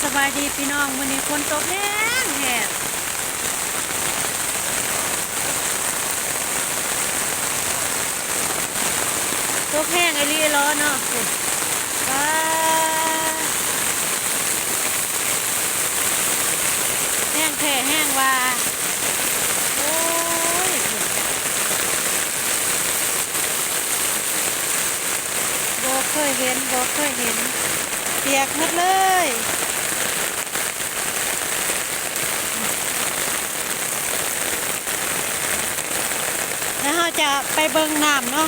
ສະບາຍດີພີ່ນ້ອງ ມື້ນີ້ຝົນຕົກແຮງໆ ຕົກແຮງອີ່ຫຼີເນາະ ປາ ແຮງແທ້ແຮງວ່າ ໂອ້ຍ ບໍ່ເຄີຍເຫັນ ບໍ່ເຄີຍເຫັນ ປຽກໝົດເລີຍ. ແລ້ວເຮົາຈະໄປເບິ່ງນ້ຳເນາະ.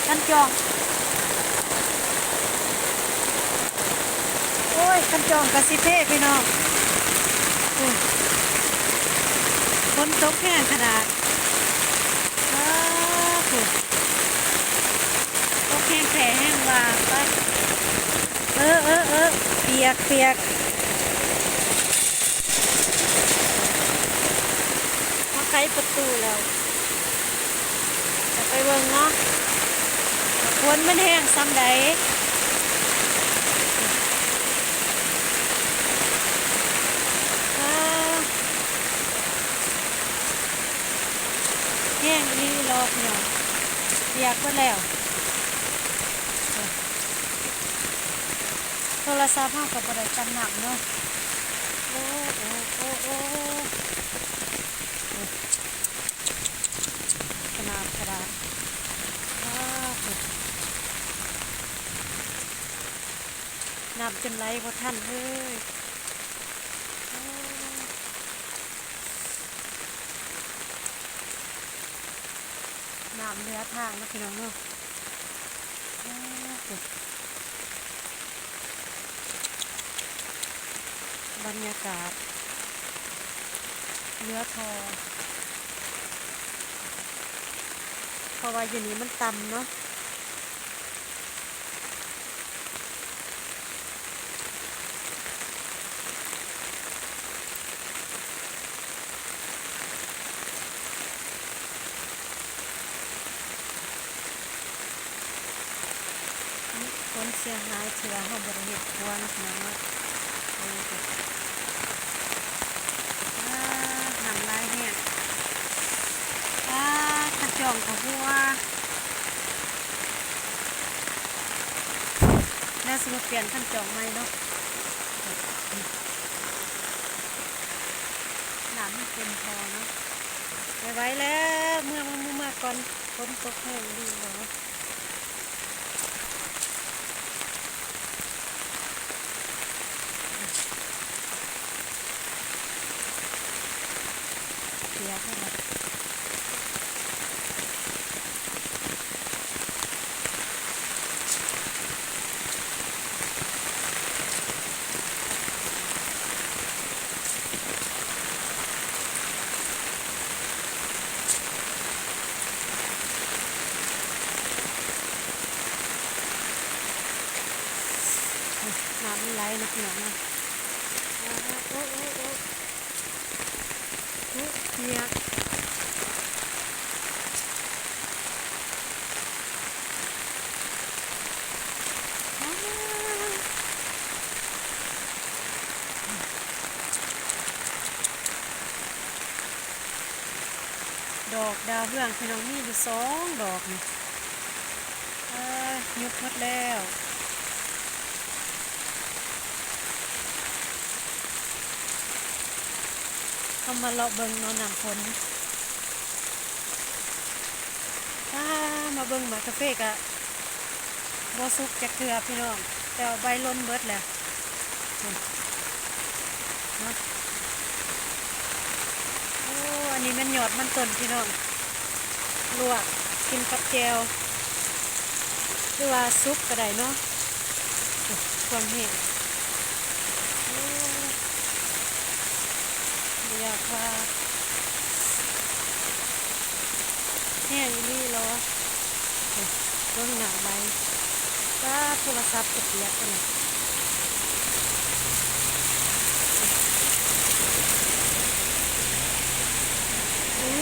ຄັນຈອງ ໂອ້ຍ ຄັນຈອງກະຊິເພພີ່ນ້ອງ. ໂອ້ຍ ຝົນຕົກແຮງຂະໜາດ ອ້າ ໂອ້ຍ ຕົກແຮງແທ້ແຮງວ່າ ໄປ ເອີ ເອີ ເອີ ປຽກ ປຽກ ມາໄຂປະຕູແລ້ວ. ຈະໄປເບິ່ງເນາະ ຝົນມັນແຮງສ່ຳໃດ. ວ້າ ແຮງອີ່ຫຼີເນາະ ປຽກໝົດແລ້ວ. ໂທລະສັບເຮົາກໍບໍ່ໄດ້ກັນນ້ຳເນາະ. ໂອ້ ໂອ້ ໂອ້ ໂອ້ ໂອ້ ຂະໜາດ ຂະໜາດ ວ້າວ ໂທ້ ນ້ຳຈົນໄຫຼບໍ່ທັນເລີຍ. ໂອ້ ນ້ຳເຫຼືອທາງເນາະ ພີ່ນ້ອງເນາະ. ອ້າວ ໂທ້ ບັນຍາກາດເຫຼືອທໍ່ ເພາະວ່າຢູ່ນີ້ມັນຕ່ຳເນາະ. ອັນນີ້ຄົນເສຍຫາຍທີ່ວ່າເຮົາບໍ່ໄດ້ເຮັດຄົວເນາະ ພີ່ນ້ອງເນາະ. ໂອ້ ອາ ນ້ຳຫຼາຍແຮງ ອາ ຄັນຈອງກໍຮົ່ວ. ແລ້ວຊິມາປ່ຽນຄັນຈອງໃໝ່ເນາະ. ນ້ຳມັນເຕັມທໍ່ເນາະ. ບໍ່ໄຫວແລ້ວ ເມືອ ເມືອ ເມືອ ເມືອກ່ອນ ຝົນຕົກແຮງອີ່ຫຼີເນາະ. ເສຍເທົ່າໃດ ນ້ຳມັນໄຫຼເນາະ ພີ່ນ້ອງເນາະ. ໂອ້ ໂອ້ ໂອ້ ໂອ້ ໂອ້ ປຽກ ດອກດາວເຮືອງ ພີ່ນ້ອງ ມີຢູ່ສອງດອກນີ້ ເອີ ຍຸບໝົດແລ້ວ. ເຮົາມາເລາະເບິ່ງເນາະ ນ້ຳຝົນ ອາ ມາເບິ່ງໝາກກາເຟກະບໍ່ສຸກຈັກເທື່ອ ພີ່ນ້ອງ ແຕ່ວ່າໃບຫຼົ່ນເບິດແລ້ວ ເນາະ. ໂອ້ ອັນນີ້ແມ່ນຍອດມັນຕົ້ນ ພີ່ນ້ອງ ລວກກິນກັບແຈ່ວ ຫຼືວ່າສຸບກໍໄດ້ເນາະ. ໂອ້ ຄວາມແຫ້ງ ໂອ້ ບໍ່ຢາກວ່າ ອີ່ຫຼີຫຼໍ ເບິ່ງໜ້າໃບ ປາດ ໂທລະສັບກະປຽກຫັ້ນນະ. ໂອ້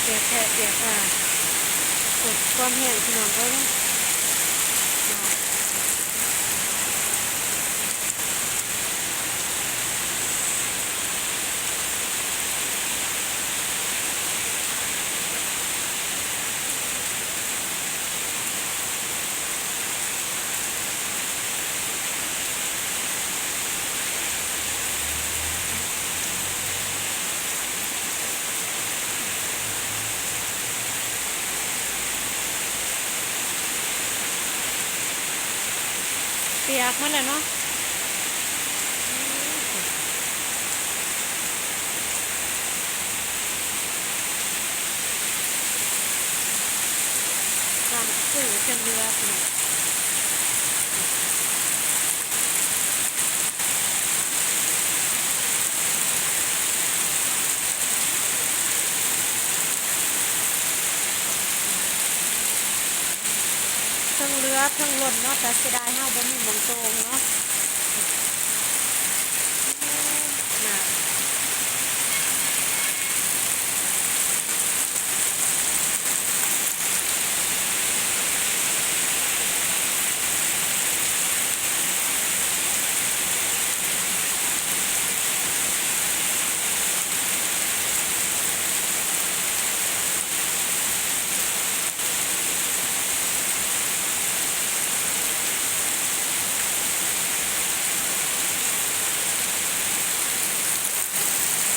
ປຽກແທ້ປຽກວ່າ ກວມແຮງພີ່ນ້ອງເອີຍ. ປຽກໝົດແລ້ວເນາະ. ນ້ຳກະຕື້ຈົນເຫຼືອພີ່ນ້ອງ. ເທິງເຫຼືອເທິງລົ້ນເນາະ ແຕ່ເສຍດາຍເຮົາບໍ່ມີໝ່ອງໂຕ່ງເນາະ.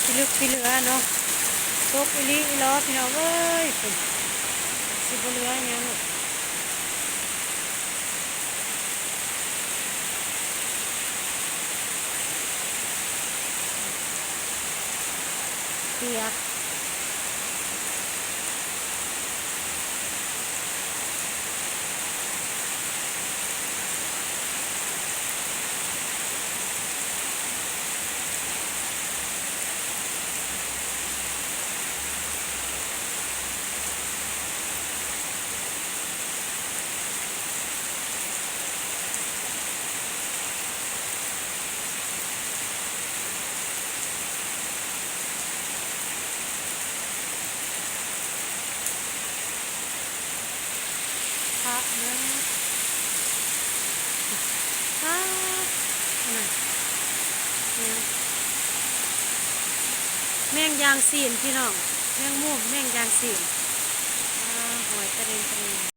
ພິລຶກພິເຫຼືອເນາະ ຕົກອີ່ຫຼີອີ່ຫຼໍພີ່ນ້ອງເອີຍ ຊິບໍ່ເຫຼືອຫຍັງ. ປຽກ. ພະເດີ ພະ ນັ້ນ ຫຍັງ ແມງຢາງຊີ້ນພີ່ນ້ອງ ແມງມຸມ ແມງຢາງຊີ້ນ ອາ ຫ້ອຍຕະເດັນຕະເດັນ.